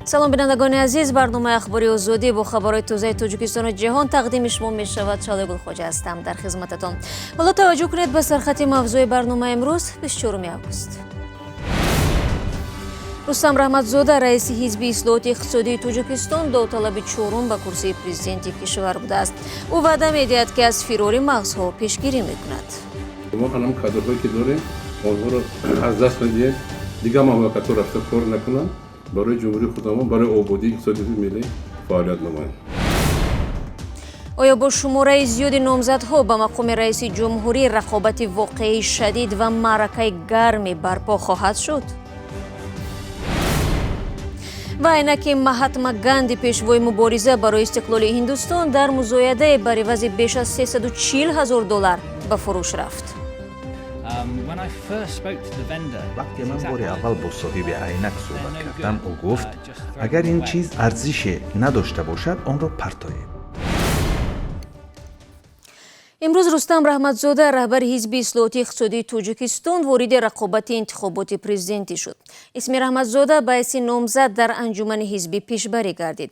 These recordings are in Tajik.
Салом, бинандагони азиз. Барномаи Ахбори Озодӣ бо хабарҳои тозаи Тоҷикистону ҷаҳон тақдими шумо мешавад. Шалои Гулхоҷа ҳастам дар хизмататон. Ҳоло таваҷҷӯҳ кунед ба сархати мавзӯи барномаи имрӯз, 24 август. Рустам Раҳматзода, раиси Ҳизби ислоҳоти иқтисодии Тоҷикистон, довталаби чорум ба курсии президенти кишвар будааст. Ӯ ваъда медиҳад, ки аз фирори мағзҳо пешгирӣ мекунад. Мо ҳанам кадрҳое ки дорем, онҳоро аз даст надиҳем, дигар мамлакатҳо рафта кор накунанд, барои ҷумҳурии худамон, барои ободии иқтисодиёти миллӣ фаъолият намоянд. Оё бо шумораи зиёди номзадҳо ба мақоми раиси ҷумҳурӣ рақобати воқеии шадид ва маъракаи гарме барпо хоҳад шуд? Ва айнаки Маҳатма Ганди, пешвои мубориза барои истиқлоли Ҳиндустон, дар музоядае бар ивази беш аз 340 ҳазор доллар ба фурӯш рафт. Вақте ман бори аввал бо соҳиби айнак суҳбат кардам, ӯ гуфт, агар ин чиз арзише надошта бошад, онро партоед. Имрӯз Рустам Раҳматзода, раҳбари Ҳизби ислоҳоти иқтисодии Тоҷикистон, вориди рақобати интихоботи президентӣ шуд. Исми Раҳматзода ба ҳайси номзад дар анҷумани ҳизбӣ пешбарӣ гардид.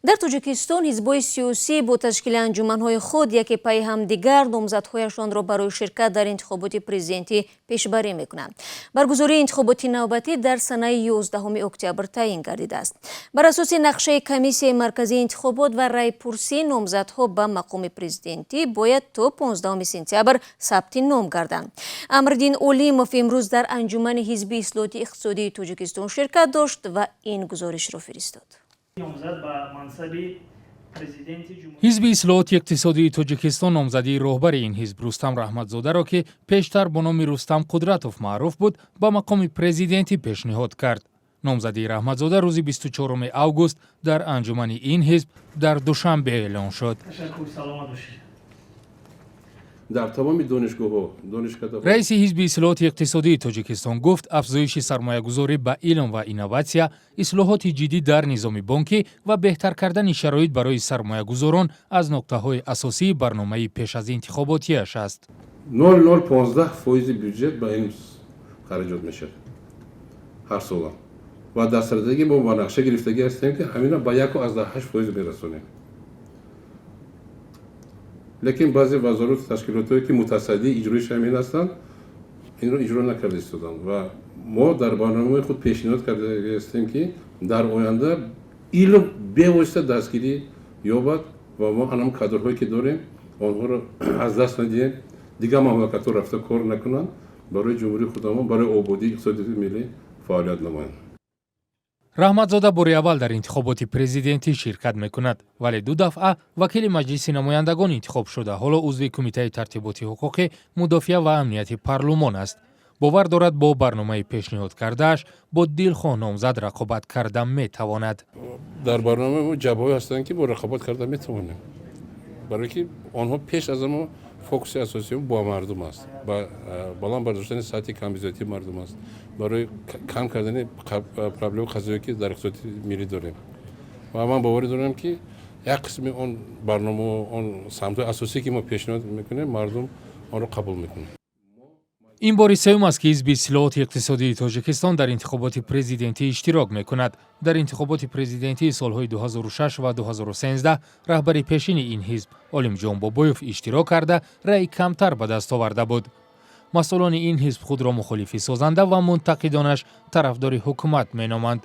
Дар Тоҷикистон ҳизбҳои сиёсӣ бо ташкили анҷуманҳои худ яке пайи ҳамдигар номзадҳояшонро барои ширкат дар интихоботи президентӣ пешбарӣ мекунанд. Баргузории интихоботи навбатӣ дар санаи 11 октябр таъин гардидааст. Бар асоси нақшаи Комиссияи марказии интихобот ва райпурсӣ, номзадҳо ба мақоми президентӣ бояд то 15 сентябр сабти ном гарданд. Амриддин Олимов имрӯз дар анҷумани Ҳизби ислоҳоти иқтисодии Тоҷикистон ширкат дошт ва ин гузоришро фиристод. Ҳизби ислоҳоти иқтисодии Тоҷикистон номзадии роҳбари ин ҳизб Рустам Раҳматзодаро, ки пештар бо номи Рустам Қудратов маъруф буд, ба мақоми президентӣ пешниҳод кард. Номзадии Раҳматзода рӯзи 24 август дар анҷумани ин ҳизб дар Душанбе эълон шуд. Дар тамоми донишгоҳҳо, донишкадаҳо. Раиси Ҳизби ислоҳоти иқтисодии Тоҷикистон гуфт, афзоиши сармоягузорӣ ба илм ва инноватсия, ислоҳоти ҷиддӣ дар низоми бонкӣ ва беҳтар кардани шароит барои сармоягузорон аз нуқтаҳои асосии барномаи пеш аз интихоботиаш аст. 0,15% бюджет ба илм хараҷот мешавад ҳар сола ва дар стратегия мо ба нақша гирифтагӣ ҳастем, ки ҳамина ба 1,8% мерасонем. Лекин баъзе вазорату ташкилотҳое, ки мутасаддии иҷроиш ҳамин ҳастанд, инро иҷро накарда истоданд ва мо дар барномаи худ пешниҳод карда ҳастем, ки дар оянда илм бевосита дастгирӣ ёбад ва мо ҳанам кадрҳое ки дорем, онҳоро аз даст надиҳем, дигар мамлакатҳо рафта кор накунанд, барои ҷумҳурии худамон, барои ободии иқтисодиёти миллӣ фаъолият намоянд. Раҳматзода бори аввал дар интихоботи президентӣ ширкат мекунад, вале ду дафъа вакили Маҷлиси намояндагон интихоб шуда, ҳоло узви Кумитаи тартиботи ҳуқуқӣ, мудофиа ва амнияти парлумон аст. Бовар дорад, бо барномаи пешниҳод кардааш бо дилхоҳ номзад рақобат карда метавонад. Дар барномаи мо ҷабҳаҳое ҳастанд, ки мо рақобат карда метавонем, барое ки онҳо пеш аз ҳама фокуси асосии бо мардум аст, ба баланд бардоштани сатҳи камбизоатии мардум аст, барои кам кардани проблему қазое, ки дар иқтисоди миллӣ дорем. Ва ман боварӣ дорам, ки як қисми он барнома, он самтҳои асосие, ки мо пешниҳод мекунем, мардум онро қабул мекунад. Ин бори сеюм аст, ки Ҳизби ислоҳоти иқтисодии Тоҷикистон дар интихоботи президентӣ иштирок мекунад. Дар интихоботи президентии солҳои 2006 ва 2013 раҳбари пешини ин ҳизб Олимҷон Бобоев иштирок карда, раъи камтар ба даст оварда буд. Масъулони ин ҳизб худро мухолифи созанда ва мунтақидонаш тарафдори ҳукумат меноманд.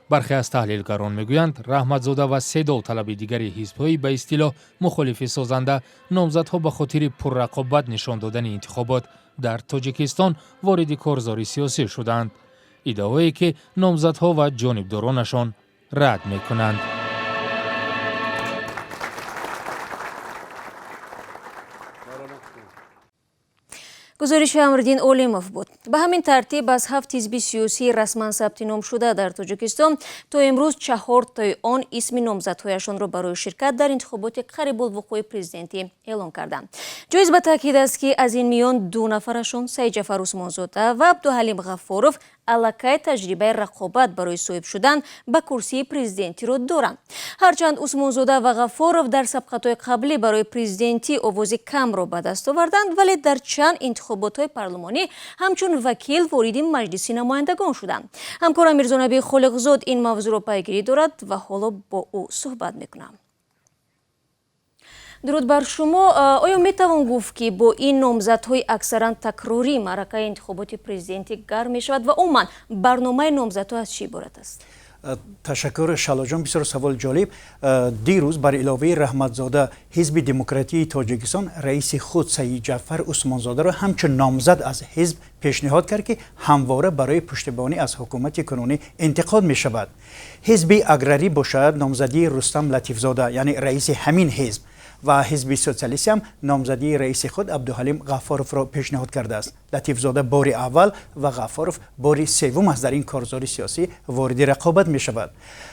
Бархе аз таҳлилгарон мегӯянд, Раҳматзода ва се довталаби дигари ҳизбҳои ба истилоҳ мухолифи созанда номзадҳо ба хотири пуррақобат нишон додани интихобот дар Тоҷикистон вориди корзори сиёсӣ шуданд, иддаое ки номзадҳо ва ҷонибдоронашон рад мекунанд. Гузориши Амриддин Олимов буд. Ба ҳамин тартиб, аз ҳафт ҳизби сиёсии расман сабти ном шуда дар Тоҷикистон то имрӯз чаҳортои он исми номзадҳояшонро барои ширкат дар интихоботи қарибулвуқӯи президентӣ эълон карданд. Ҷоиз ба таъкид аст, ки аз ин миён ду нафарашон, Саидҷафар Усмонзода ва Абдуҳалим Ғафуров, Аллакай таҷрибаи рақобат барои соҳиб шудан ба курсии президентиро доранд. Ҳарчанд Усмонзода ва Ғафоров дар сабқатҳои қаблӣ барои президентӣ овози камро ба даст оварданд, вале дар чанд интихоботҳои парлумонӣ ҳамчун вакил вориди Маҷлиси намояндагон шуданд. Ҳамкорам Мирзонаби Холиқзод ин мавзӯъро пайгирӣ дорад ва ҳоло бо ӯ суҳбат мекунам. Дуруд бар шумо. Оё метавон гуфт, ки бо ин номзадҳои аксаран такрорӣ маъракаи интихоботи президентӣ гарм мешавад ва умуман барномаи номзадҳо аз чӣ иборат аст? Ташаккур, Шалоҷон, бисёр саволи ҷолиб. Дирӯз бар иловаи Раҳматзода Ҳизби демократии Тоҷикистон раиси худ Саидҷаъфар Усмонзодаро ҳамчун номзад аз ҳизб пешниҳод кард, ки ҳамвора барои пуштибонӣ аз ҳукумати кунунӣ интиқод мешавад. Ҳизби аграрӣ бошад, номзадии Рустам Латифзода, яъне раиси ҳамин ҳизб, ва Ҳизби социалистӣ ҳам номзадии раиси худ Абдуҳалим Ғаффоровро пешниҳод кардааст. Латифзода бори аввал ва Ғаффоров бори севум аст дар ин корзори сиёсӣ вориди рақобат мешавад.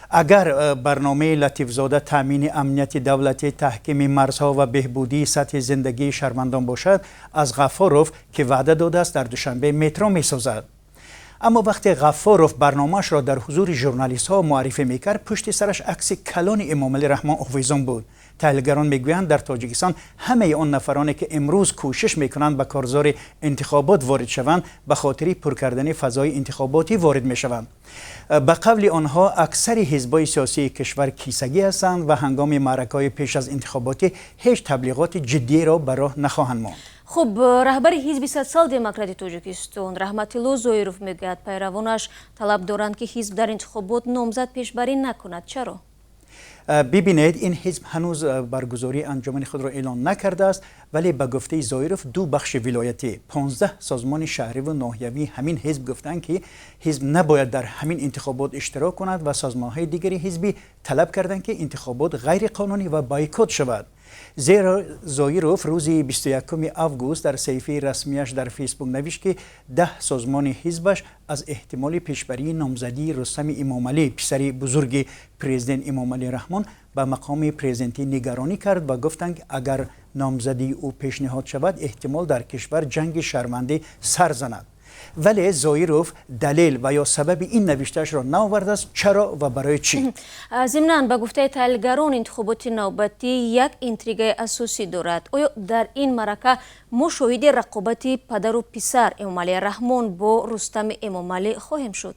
Агар барномаи Латифзода таъмини амнияти давлатӣ, таҳкими марзҳо ва беҳбудии сатҳи зиндагии шаҳрвандон бошад, аз Ғаффоров, ки ваъда додааст дар Душанбе метро месозад. Аммо вақте Ғаффоров барномаашро дар ҳузури журналистҳо муаррифӣ мекард, пушти сараш акси калони Эмомалӣ Раҳмон овезон буд. Таҳлилгарон мегӯянд, дар Тоҷикистон ҳамаи он нафароне, ки имрӯз кӯшиш мекунанд ба корзори интихобот ворид шаванд, ба хотири пур кардани фазои интихоботӣ ворид мешаванд. Ба қавли онҳо, аксари ҳизбҳои сиёсии кишвар кисагӣ ҳастанд ва ҳангоми маъракаҳои пеш аз интихоботӣ ҳеҷ таблиғоти ҷиддиеро ба роҳ нахоҳанд монд. Хуб, раҳбари Ҳизби Социал-демократи Тоҷикистон Раҳматилло Зоиров мегӯяд, пайравонаш талаб доранд, ки ҳизб дар интихобот номзад пешбарӣ накунад. Чаро? Бибинед, ин ҳизб ҳанӯз баргузории анҷумани худро эълон накардааст, вале ба гуфтаи Зоиров, ду бахши вилоятӣ, 15 созмони шаҳриву ноҳиявии ҳамин ҳизб гуфтанд, ки ҳизб набояд дар ҳамин интихобот иштирок кунад ва созмонҳои дигари ҳизбӣ талаб карданд, ки интихобот ғайриқонунӣ ва бойкот шавад. Зеро Зоиров рӯзи 21 август дар саҳифаи расмияш дар Фейсбук навишт, ки 10 созмони ҳизбаш аз эҳтимоли пешбарии номзадии Рустами Эмомалӣ, писари бузурги президент Эмомалӣ Раҳмон, ба мақоми президентӣ нигаронӣ кард ва гуфтанд, ки агар номзадии ӯ пешниҳод шавад, эҳтимол дар кишвар ҷанги шаҳрвандӣ сар занад. Вале Зоиров далел ва ё сабаби ин навиштаашро наовардааст, чаро ва барои чӣ. Зимнан, ба гуфтаи таҳлилгарон, интихоботи навбатӣ як интригаи асосӣ дорад. Оё дар ин маърака мо шоҳиди рақобати падару писар Эмомалӣ Раҳмон бо Рустами Эмомалӣ хоҳем шуд?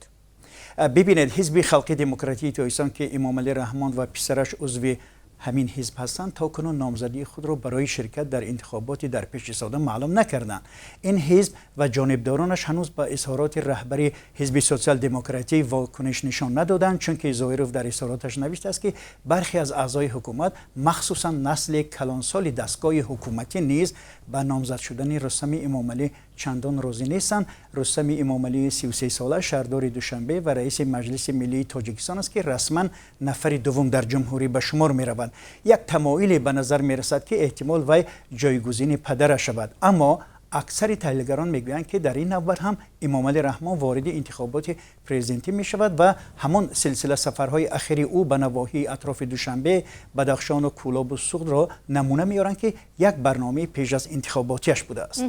Бибинед, Ҳизби халқи демократии Тоҷикистон, ки Эмомалӣ Раҳмон ва писараш узви ҳамин ҳизб ҳастанд, то кунун номзадии худро барои ширкат дар интихоботи дар пеш истода маълум накарданд. Ин ҳизб ва ҷонибдоронаш ҳанӯз ба изҳороти раҳбари Ҳизби социал-демократӣ вокуниш нишон надоданд, чунки Зоиров дар изҳороташ навиштааст, ки бархе аз аъзои ҳукумат, махсусан насли калонсоли дастгоҳи ҳукуматӣ низ ба номзад шудани Рустами Эмомалӣ чандон розӣ нестанд. Рустами Эмомалии 33сола шаҳрдори Душанбе ва раиси Маҷлиси миллии Тоҷикистон аст, ки расман нафари дуввум дар ҷумҳурӣ ба шумор меравад. Як тамоиле ба назар мерасад, ки эҳтимол вай ҷойгузини падараш шавад, аммо аксари таҳлилгарон мегӯянд, ки дар ин навбат ҳам Эмомалӣ Раҳмон вориди интихоботи президентӣ мешавад ва ҳамон силсила сафарҳои ахири ӯ ба навоҳии атрофи Душанбе, Бадахшону Кӯлобу Суғдро намуна меоранд, ки як барномаи пеш аз интихоботиаш будааст.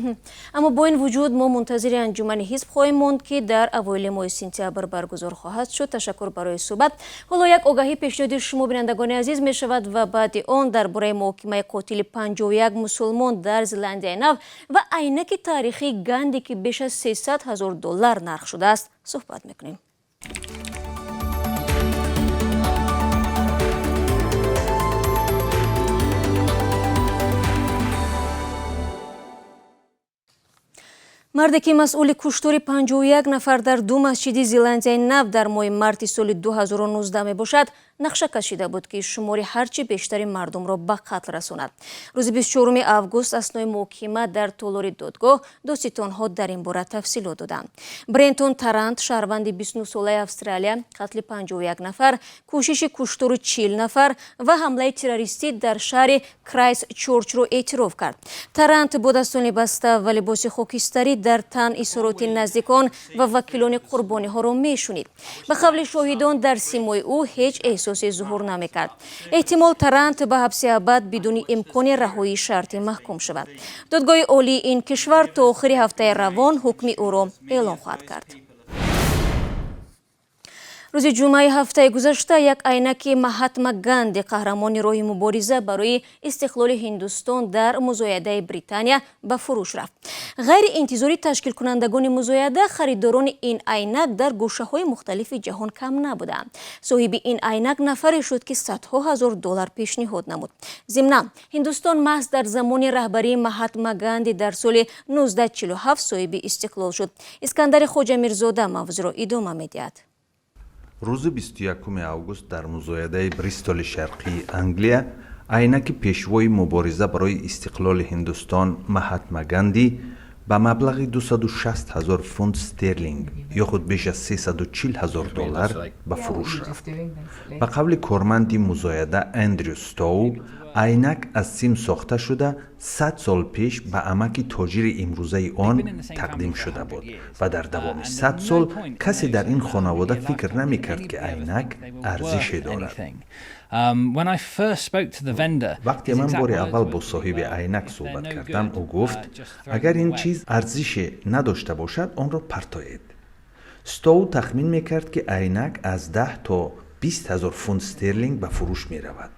Аммо бо ин вуҷуд мо мунтазири анҷумани ҳизб хоҳем монд, ки дар аввоили моҳи сентябр баргузор хоҳад шуд. Ташаккур барои суҳбат. Ҳоло як огаҳӣ пешниҳоди шумо, бинандагони азиз, мешавад ва баъди он дар бораи муҳокимаи қотили 51 мусулмон дар Зеландияи Нав ва айнаки таърихии Ганди, ки беш аз 300 ҳазор доллар нарх шудааст, суҳбат мекунем. Марде, ки масъули куштори 51 нафар дар ду масҷиди Зеландияи Нав дар моҳи марти соли 2019 мебошад, нақша кашида буд, ки шумори ҳарчи бештари мардумро ба қатл расонад. Рӯзи 24 август аснои муҳокима дар толори додгоҳ додситонҳо дар ин бора тафсилот доданд. Брентон Тарант, шаҳрванди 29-солаи Австралия, қатли 51 нафар, кӯшиши куштору 40 нафар ва ҳамлаи террористӣ дар шаҳри Крайст Чорчро эътироф кард. Тарант бо дастони баста ва либоси хокистарӣ дар тан изҳороти наздикон ва вакилони қурбониҳоро мешунид. Ба қавли шоҳидон, дар симои ӯ ҳеҷ эҳсосе зуҳур намекард. Эҳтимол Тарант ба ҳабси абад бидуни имкони раҳоии шартӣ маҳкум шавад. Додгоҳи олии ин кишвар то охири ҳафтаи равон ҳукми ӯро эълон хоҳад кард. Рӯзи ҷумъаи ҳафтаи гузашта як айнаки Маҳатма Ганди, қаҳрамони роҳи мубориза барои истиқлоли Ҳиндустон, дар музоядаи Британия ба фурӯш рафт. Ғайри интизори ташкилкунандагони музояда, харидорони ин айнак дар гӯшаҳои мухталифи ҷаҳон кам набуданд. Соҳиби ин айнак нафаре шуд, ки садҳо ҳазор доллар пешниҳод намуд. Зимнан, Ҳиндустон маҳз дар замони раҳбарии Маҳатма Ганди дар соли 1947 соҳиби истиқлол шуд. Искандари Хоҷамирзода мавзӯъро идома медиҳад. Рӯзи 21 август дар музоядаи Бристоли шарқии Англия айнаки пешвои мубориза барои истиқлоли Ҳиндустон Маҳатма Ганди ба маблағи 260 ҳазор фунт стерлинг ё худ беш аз 340 ҳазор доллар ба фурӯш рафт. Ба қавли корманди музояда Эндрю Стоу, айнак аз сим сохта шуда, 100 сол пеш ба амаки тоҷири имрӯзаи он тақдим шуда буд ва дар давоми 100 сол касе дар ин хонавода фикр намекард, ки айнак арзише дорад. Вақте ман бори аввал бо соҳиби айнак суҳбат кардам, ӯ гуфт: «Агар ин чиз арзише надошта бошад, онро партоед». Стоу тахмин мекард, ки айнак аз 10 то 20 ҳазор фунт стерлинг ба фурӯш меравад.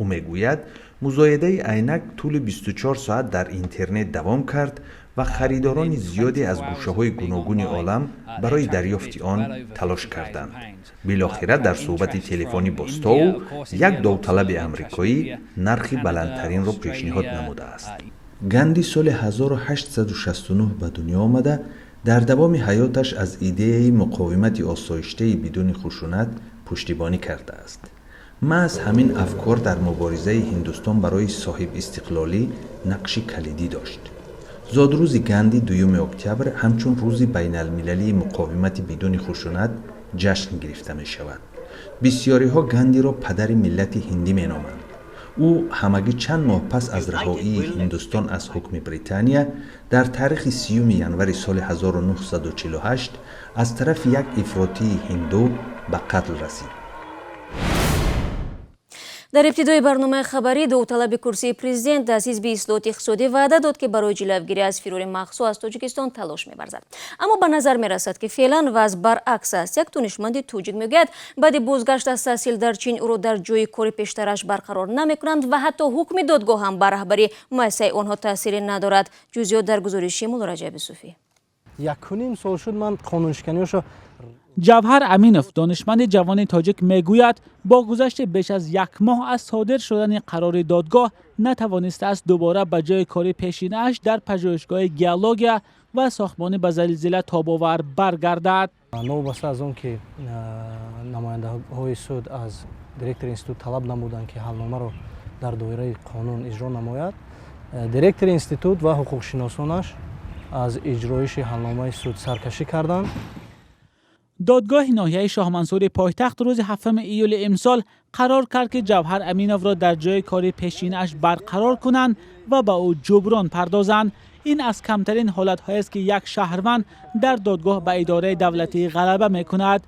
Ӯ мегӯяд, музоядаи айнак тӯли 24 соат дар интернет давом кард ва харидорони зиёде аз гӯшаҳои гуногуни олам барои дарёфти он талош карданд. Билохира, дар суҳбати телефонӣ бо Стоу як довталаби амрикоӣ нархи баландтаринро пешниҳод намудааст. Ганди соли 1869 ба дунё омада, дар давоми ҳаёташ аз идеяи муқовимати осоиштаи бидуни хушунат пуштибонӣ кардааст. Маҳз ҳамин афкор дар муборизаи Ҳиндустон барои соҳибистиқлолӣ нақши калидӣ дошт. Зодрӯзи Ганди 2 октябр ҳамчун Рӯзи байналмилалии муқовимати бидуни хушунат ҷашн гирифта мешавад. Бисьёриҳо Гандиро падари миллати ҳиндӣ меноманд. Ӯ ҳамагӣ чанд моҳ пас аз раҳоии Ҳиндустон аз ҳукми Британия дар таърихи 30 январи соли 1948 аз тарафи як ифротии ҳинду ба қатл расид. Дар ибтидои барномаи хабарӣ, довталаби курсии президент аз Ҳизби ислоҳоти иқтисодӣ ваъда дод, ки барои ҷилавгирӣ аз фирори мағзҳо аз Тоҷикистон талош меварзад. Аммо ба назар мерасад, ки феълан вазъ баръакс аст. Як донишманди тоҷик мегӯяд, баъди бозгашт аз таҳсил дар Чин ӯро дар ҷои кори пештараш барқарор намекунанд ва ҳатто ҳукми додгоҳ ҳам ба раҳбари муассисаи онҳо таъсире надорад. Ҷузъиёт дар гузориши Муллораҷаби Суфӣ. 1.5 сол шуд, ман қонуншиканиҳошо Ҷавҳар Аминов, донишманди ҷавони тоҷик, мегӯяд, бо гузашти беш аз як моҳ аз содир шудани қарори додгоҳ натавонистааст дубора ба ҷои кори пешинааш дар пажӯҳишгоҳи геология ва сохтмони ба зилзила тобовар баргардад. Новобаста аз он ки намояндаҳои суд аз директори институт талаб намуданд, ки ҳалномаро дар доираи қонун иҷро намояд, директори институт ва ҳуқуқшиносонаш аз иҷроиши ҳалномаи суд саркашӣ карданд. Додгоҳи ноҳияи Шоҳмансури пойтахт рӯзи 7 июли имсол қарор кард, ки Ҷавҳар Аминовро дар ҷои кори пешинааш барқарор кунанд ва ба ӯ ҷуброн пардозанд. Ин аз камтарин ҳолатҳоест, ки як шаҳрванд дар додгоҳ ба идораи давлатӣ ғалаба мекунад.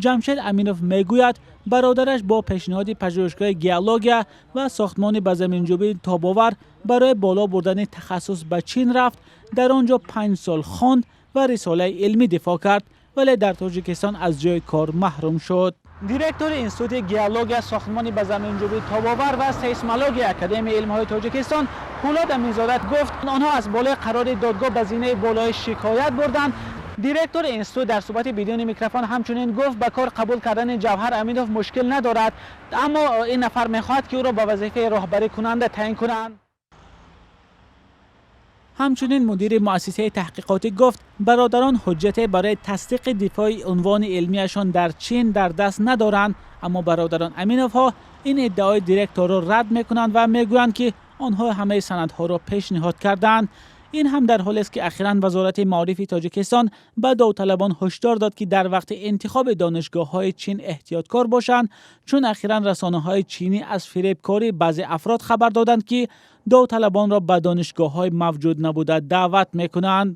Ҷамшед Аминов мегӯяд, бародараш бо пешниҳоди пажӯҳишгоҳи геология ва сохтмони ба заминҷӯбии тобовар барои боло бурдани тахассус ба Чин рафт. Дар он ҷо 5 сол хонд ва рисолаи илмӣ дифоъ кард, вале дар Тоҷикистон аз ҷои кор маҳрум шуд. Директори Институти геология, сохтмони ба заминҷӯбии тобовар ва сейсмологияи Академияи илмҳои Тоҷикистон Пӯлод Аминзода гуфт, онҳо аз болои қарори додгоҳ ба зинаи болои шикоят бурданд. Директори институт дар суҳбати бидуни микрофон ҳамчунин гуфт, ба кор қабул кардани Ҷавҳар Аминов мушкил надорад, аммо ин нафар мехоҳад, ки ӯро ба вазифаи роҳбарӣ кунанда таъин кунанд. Ҳамчунин мудири муассисаи таҳқиқотӣ гуфт, бародарон ҳуҷҷате барои тасдиқи дифои унвони илмияшон дар Чин дар даст надоранд. Аммо бародарон Аминовҳо ин иддаои директорро рад мекунанд ва мегӯянд, ки онҳо ҳамаи санадҳоро пешниҳод кардаанд. Ин ҳам дар ҳолест, ки ахиран Вазорати маорифи Тоҷикистон ба довталабон ҳушдор дод, ки дар вақти интихоби донишгоҳҳои Чин эҳтиёткор бошанд, чун ахиран расонаҳои чинӣ аз фиребкории баъзе афрод хабар доданд, ки довталабонро ба донишгоҳҳои мавҷуд набуда даъват мекунанд.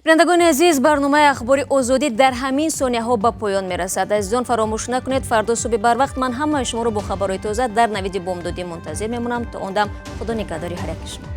Бинандагони азиз, барномаи Ахбори Озодӣ дар ҳамин сонияҳо ба поён мерасад. Азизон, фаромӯш накунед, фардо субҳи барвақт ман ҳамаи шуморо бо хабарҳои тоза дар Навиди бомдодӣ мунтазир мемонам. То он дам, Худо нигаҳдори ҳар яки шумо.